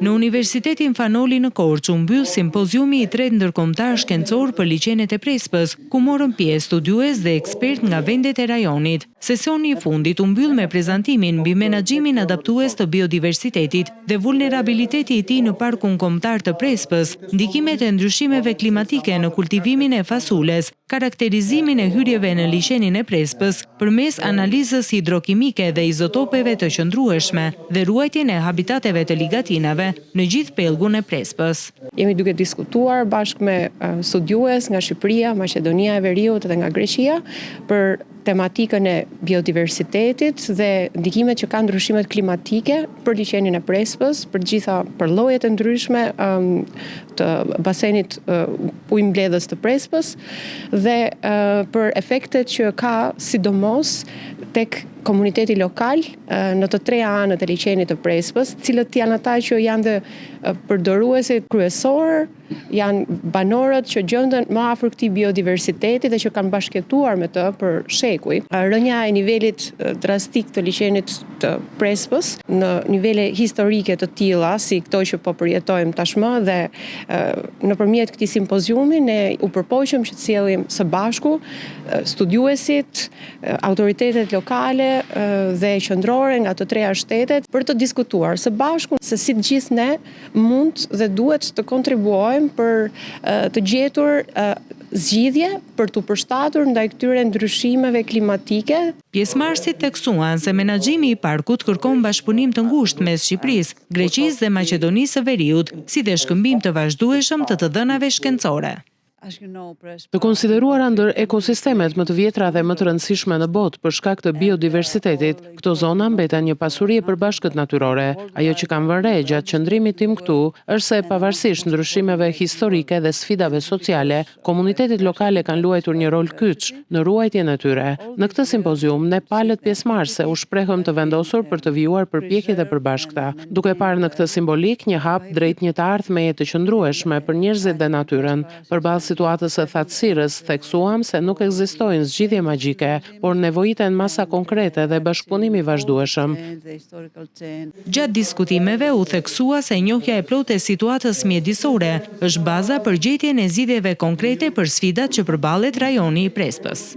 Në Universitetin Fan Noli në Korçë u mbyll simpoziumi i tretë ndërkombëtar shkencor për liqenet e Prespës, ku morën pjesë studiues dhe ekspertë nga vendet e rajonit. Sesioni i fundit u mbyll me prezantimin mbi menaxhimin adaptues të biodiversitetit dhe vulnerabiliteti i tij në Parkun Kombëtar të Prespës, ndikimet e ndryshimeve klimatike në kultivimin e fasules, karakterizimin e hyrjeve në liqenin e Prespës përmes analizës hidrokimike dhe izotopeve të qëndrueshme dhe ruajtjen e habitateve të ligatinave në gjithë pellgun e Prespës. Jemi duke diskutuar bashkë me studiues nga Shqipëria, Maqedonia e Veriut dhe nga Greqia për tematikën e biodiversitetit dhe ndikimet që kanë ndryshimet klimatike për liqenin e Prespës, për të gjitha për llojet e ndryshme të basenit ujëmbledhës të Prespës dhe për efektet që ka sidomos tek komuniteti lokal në të treja anët e liqenit të Prespës, cilët janë ata që janë dhe përdoruesit kryesorë Janë banorët që gjenden më afër këtij biodiversiteti dhe që kanë bashkëjetuar me të për shekuj. Rënia e nivelit drastik të liqenit të Prespës në nivele historike të tilla si këto që po përjetojmë tashmë dhe nëpërmjet këtij simpoziumi ne u përpoqëm që të sjellim së bashku studiuesit, autoritetet lokale dhe qendrore nga të treja shtetet për të diskutuar së bashku se si të gjithë ne mund dhe duhet të kontribuojmë për të gjetur zgjidhje për t'u përshtatur ndaj këtyre ndryshimeve klimatike. Pjesëmarrësit theksuan se menaxhimi i parkut kërkon bashkëpunim të ngushtë mes Shqipërisë, Greqisë dhe Maqedonisë së Veriut, si dhe shkëmbim të vazhdueshëm të të dhënave shkencore. Të konsideruara ndër ekosistemet më të vjetra dhe më të rëndësishme në botë për shkak të biodiversitetit, këto zona mbeten një pasuri e përbashkët natyrore. Ajo që kam vënë re gjatë qëndrimit tim këtu është se pavarësisht ndryshimeve historike dhe sfidave sociale, komunitetet lokale kanë luajtur një rol kyç në ruajtjen e tyre. Në këtë simpozium, ne palët pjesëmarrëse u shprehëm të vendosur për të vijuar përpjekjet e përbashkëta, duke parë në këtë simbolikë një hap drejt një të ardhmeje të qëndrueshme për njerëzit dhe natyrën. Përballë situatës së thatësirës, theksuam se nuk ekzistojnë zgjidhje magjike, por nevojiten masa konkrete dhe bashkëpunim i vazhdueshëm. Gjatë diskutimeve u theksua se njohja e plotë e situatës mjedisore është baza për gjetjen e zgjidhjeve konkrete për sfidat që përballet rajoni i Prespës.